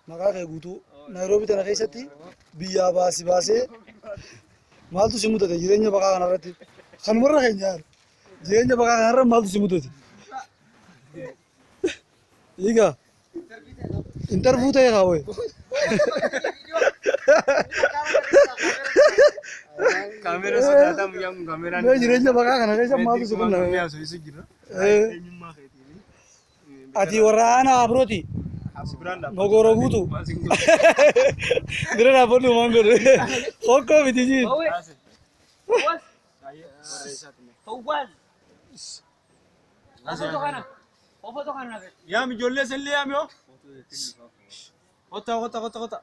Maqaa kee guutuu Naayiroobii tana keessatti biyyaa baasi baasee maaltu si mudate jireenya baqaa kanarratti? Kanumarra keenya yaala. Jireenya baqaa kanarra maaltu si mudate? Egaa interview ta'e haa wayi. Kaamera sodaataa mucaan kun kaameraan. Mee jireenya baqaa kana keessa maaltu si qunname? Haasofsiisu jira. Eenyummaa keetiin. Ati warra aanaa Habrooti. Si biraan dhaabbata. Mogoro guutu. Maal siin godhu? Bira dhaabbadhu waan godhu. Hokkoo miti jiin. Yaam ijoollee sillee yaam yoo. Kottaa kottaa kottaa kottaa.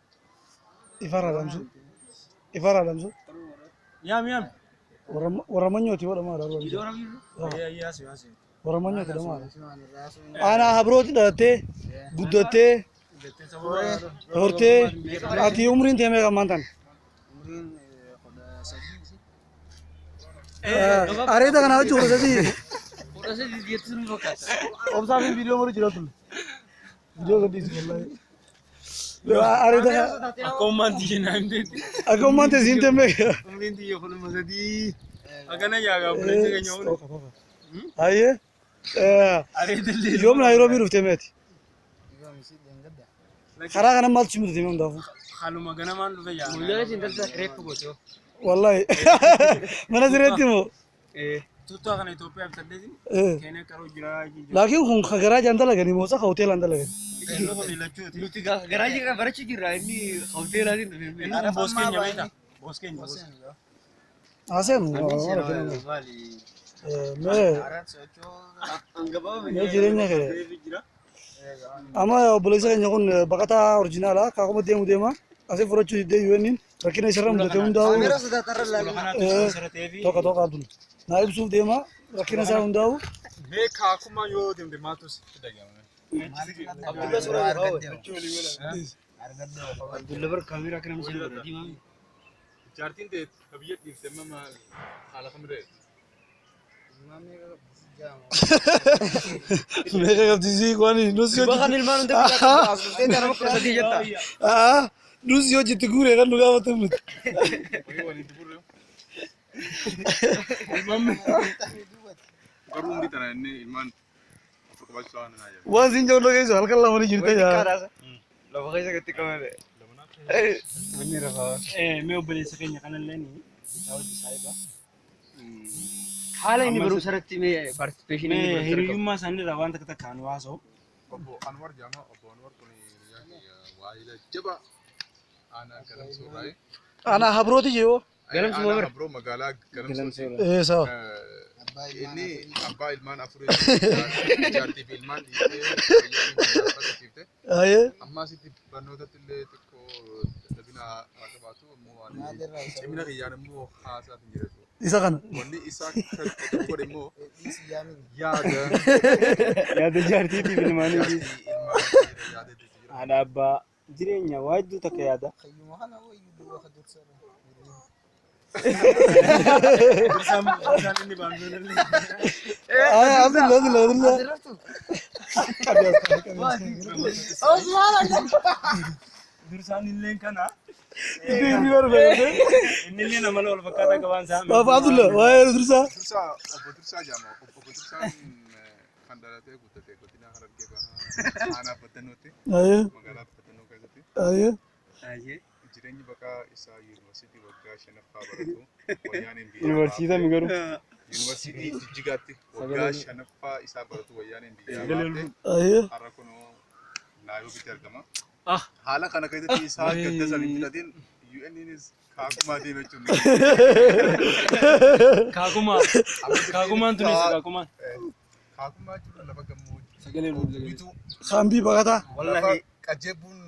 Ifarra lamsu. Ifarra lamsu. Yaam yaam. Warra manyooti godhama dha. Ayyee haasii haasii. Warra manyooti godhama. Aanaa Habrooti dhalattee guddattee hortee ati umriin tee meeqa ammaan tana? Areeda kana wajji 13. 13 jettu nu fakkaata. Obsaa fi viidiyoo maru jira ture. Viidiyoo gadhiisi wallahi. Areeda kana Akka ummaan tiyya naa himteetti. akka ummaan tee siin tee meeqa? Umriin tiyya 13. Akkana yaagaa buleessa keenya oolu. Hayyee. Areeda illee. Yoom Naayiroobii dhuftee meeti? Karaa kana maaltu si mudate mee hundaafuu? Haluma ganamaan dhufe yaa. Guyyaa isin dalsa reeffa goote. Wallahi. Mana sireetti moo? Tuttaa kana Itoophiyaa bitadheetiin Keeniyaa qaroo jira jechuudha. Laakiin kun garaa jaan dalaganii moo isa hoteelaan dalaganii? Inni kun lachuuti. Nuti garaa jirra barachuu jirra inni hoteelaatiin dhufe. Inni kun boos keenya beektaa? Boos keenya boos. Haaseen Maali? mee mee jireenya kee amma obboleessa keenya kun baqataa orjinaalaa kaakuma deemu deema asii fudhachuu diddee UN'n rakkina isarra mudate hundaa'u tokko tokko Abdul naa ibsuuf deema rakkina isaa hundaa'u. Mee kaakuma yoo deemte maaltu sitti dhagahama? Abdulla suuraa Abdulla bar kaameraa kana miseen godha diimaa. Jaartiin ta'e biyya dhiifte amma maal haala kamirra jirti? Meeqa qabdisii waan nus yoo Bakan ilmaan hunda biyyaa as dhuftee nama 13 jetta. Nus yoo jitti guure kan nu gaafatan miti. Wayii waliin gurre. Garuu umrii tana inni ilmaan afur qabaachuu isaa waan naa jedhu. Waan siin jedhu dhageessu halkan lama ni jirte yaa. Lafa keessa gatti qabame. Manni rafaa. Mee obboleessa keenya kanallee ni isaa hojii saayiba. Haala inni barumsa irratti mee participation inni Mee barumsa irratti qabu. hiriyyummaa isaaniirraa waan takka takkaan haasa'u. Obbo Anwar jedhama. Obbo Anwar kun hiriyaa kiyya waayila jabaa aanaa Galamsoo irraayi. Aanaa Habrooti jee hoo. Galamsoo Aanaa bara. Habroo magaalaa Galamsooti. Ee sawa. Inni abbaa ilmaan afurii jaartii fi ilmaan dhiistee wayyaa biyyaa baqachiifte. Hayyee. Amma asitti barnootatti illee xiqqoo dadhabina haa qabaatu ammoo ani cimina kiyyaan immoo haasaaf hin jiru. Isa kana. Wanni isaa kan godhe immoo yaada Yaada jaartiitiif ilmaaniitiif. jaartii ilmaan yaada itti jira. Haadha abbaa jireenya waa hedduu takka yaada. Dursaan dursaan inni baandoon Abdullah Abdullah Abdullah. Dursaan illee kana Inni barbaade. inni illee nama wal fakkaataa qabaan isaa. Baaba Abdullah waa'ee dursaa. Dursaa obbo Dursaa jedhama. Obbo Dursaan kan dhalatee guddate godina Harargee bahaa aanaa Baddannootti Hayyee. magaalaa Baddannoo keessatti. Hayyee. Jireenyi baqaa isaa yuunivarsiitii waggaa shanaffaa baratu wayyaaneen biyyaa Yuunivarsiitii mi garuu? Yuunivarsiitii Jijjigaatti waggaa shanaffaa isaa baratu wayyaaneen biyyaa baafte Hayyee. har'a kunoo Naayiroobitti argama. Haala kana keessatti isaa gadda san hin fudhatin UN'nis kaakumaa deeme jechuun. Kaakumaa. Kaakumaan tunis kaakumaan. Kaakumaa jechuun lafa gammoojjii. Sagalee nuuf Bituu Saambii baqataa. lafa qajeebuun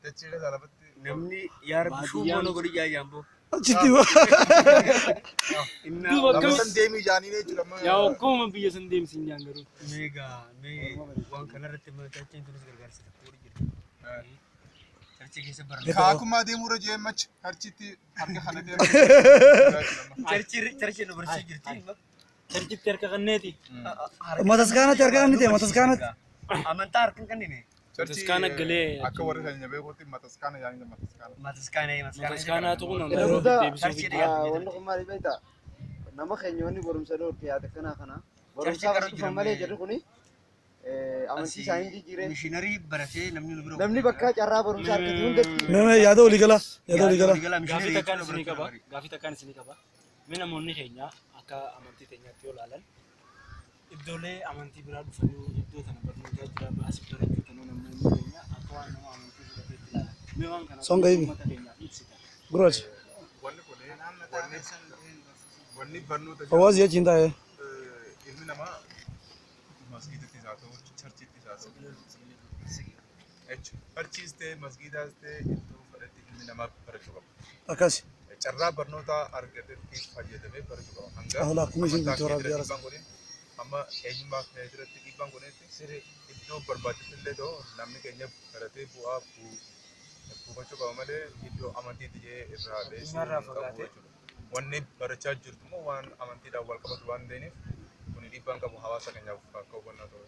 dachee keessaa lafatti. Namni yaa rabbi shuumoo nu godhi yaa jaamboo. Achitti Duuba Lafa akkami san deemii jaaniin jechuudha. Amma yaa akkuma biyya san deemsin jaan garuu. Meegaa mee waan kanarratti mataacheen tunis gargaarsa tokko godhi jirti. Charchii keessa barna. Kaakumaa deemuu irra jee machi harchitti harka kana deemu. Charchii charchii nu barsiisuu jirti. Charchitti harka kanneeti. Mataskaanatti harka kannite mataskaanatti. Amantaa harka hin kennine. Mataskaana galee Akka warri keenya beekutti mataskaana yaa'insa mataskaana. Mataskaana mataskaanaatu kun Naayiroobii deebisuu fidee. Wanni kun maali beektaa? Nama keenya wanni barumsa dhoorke yaada kanaa kana. Barumsaaf as dhufan malee jedhu kuni amantii isaanii jijjiiree. Mishiinarii baratee namni nu bira. Namni bakka carraa barumsaa argate hundatti Mee yaada walii gala. Yaada walii gala. Gaafii takkaan isinii qaba. Gaafii takkaan isinii qaba. Mee namoonni keenya akka amantii teenyaatti yoo ilaalan iddoolee amantii biraa dhufanii iddoo tana barnootaa jira asii barachuu tana namoonni keenya akka waan nama amantii fudhateetti ilaalan. Mee waan kana Songa hivi. uummata keenyaaf ibsita. Gurraacha. Wanni kun wanni barnoota Fawwaaz jechiin taa'ee. ilmi namaa masgiidattis haa ta'u charchittis haa ta'u charchiis ta'e masgiidaas ta'e iddoo fedhetti ilmi namaa barachuu qaba. Akkasi. Carraa barnootaa argatetti fayyadamee barachuu qaba. Hanga Ahola, akkuma isin amantaa guutuu kee waraabbii irratti arasa. dhiibbaan godhin, amma eenyummaa kee irratti dhiibbaan godhetti iddoo barbaachisu illee ta'u namni keenya baratee bu'aa buufachuu qaba malee iddoo amantiitti jedhee irraa dheessuu hin qabu jechuudha. Wanni barachaa jirtu immoo waan amantiidhaan wal qabatu waan ta'eef kun dhiibbaan qabu hawaasa keenyaaf akka hubannaa ta'u.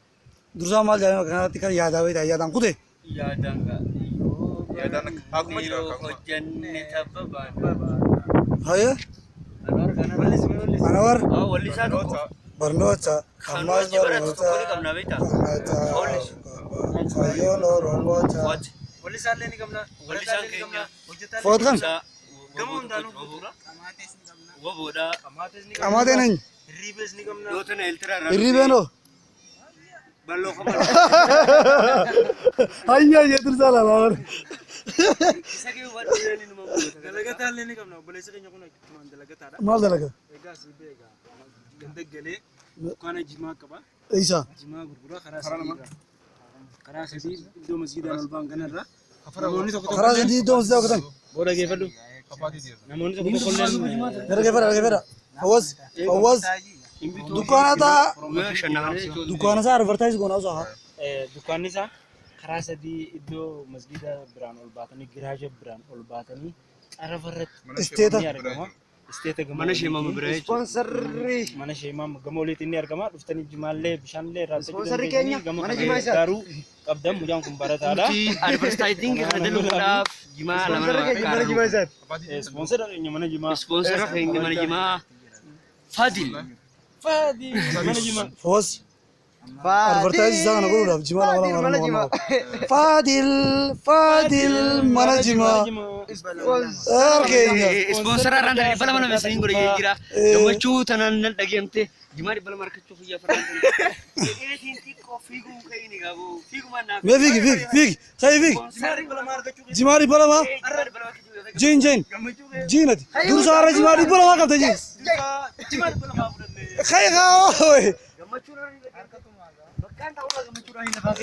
Dursaa maal jedhama kanatti kan yaadaa beektaa yaadaan kute. Yaadaan Yaadaan akkuma jira akkuma. Hojjannee tabba baana. Hayya. Anawar Wallisaa tokko. barnoota Kan ammas hojii baratu barnoota tokko ni qabna beektaa? barnoota fayyoon oromoota. Wallisaallee ni qabna. Wallisaan keenya. Foot kan Gama hundaanuu guutuudha. Woboodhaa. qamaateen eenyu Hirribees ni qabna. Yoo tana Eeltiraa irraa. hirribeenoo. Bal'oo qaba. Hayya jee dursaa laalaa. Isa kee hubadhu yaani numa goota. Dalagataallee ni qabna. Obboleessi keenya kun akkumaan dalagataadha. Maal dalaga? Egaa si beekaa. Ganda galee dukkaana jimaa qaba. Isa. Jimaa gurguraa karaa sadii irra. Karaa sadii iddoo masgiidaan ol ba'an kanarra. Namoonni tokko tokko Karaa sadii iddoo masgiidaa kutan. booda geeffadhu. Namoonni tokko tokko illee Gara geeffadha gara geeffadha. Fawwaaz Fawwaaz dukkaana taa dukkaana isaa advertise goona osoo haa. Dukkaanni isaa karaa sadii iddoo masgiida biraan ol baatanii giraaja biraan ol baatanii xarafa irratti Isteeta. ni argama. Isteeta gamoo Mana ishee maama bira jechuudha. Ispoonsarri Mana ishee maama gamoo oliitti ni argama. Dhuftanii jimaallee bishaanillee irraa bitachuu Ispoonsarri dandeessanii keenya gama mana kana jimaa isaati. gargaaruu qabdan mucaan kun barataadha. Advertising kana dalaguudhaaf jimaa lama Ispoonsarri keenya mana jimaa isaati. Ispoonsara keenya mana jimaa. Ispoonsara keenya mana jimaa. Fadil. Faadii mana jimaa. Fawwaaz advertise isaa kana godhuudhaaf jimaa lama lama Mana lama jimaa. lama. Faadil Faadil mana jimaa. Harkeenya. Ispoonsara irraan daree dhibba lama lama isiniin godhe jira. Gammachuu tanaan nan dhageemte jimaa dhibba lama harkachuu fiyyaa faraan. Eetiin xiqqoo fiiguu ka'ini qabu. Fiigumaan naaf. Mee fiigi fiigi fiigi sa'i fiigi. Jimaa dhibba lama. Jiin jiin. Jiin ati. Dursaa irra jimaa dhibba lama qabda jiin. Kai haa. Gammachuun bakkaan ta'uudha gammachuudhaan hin lafaa.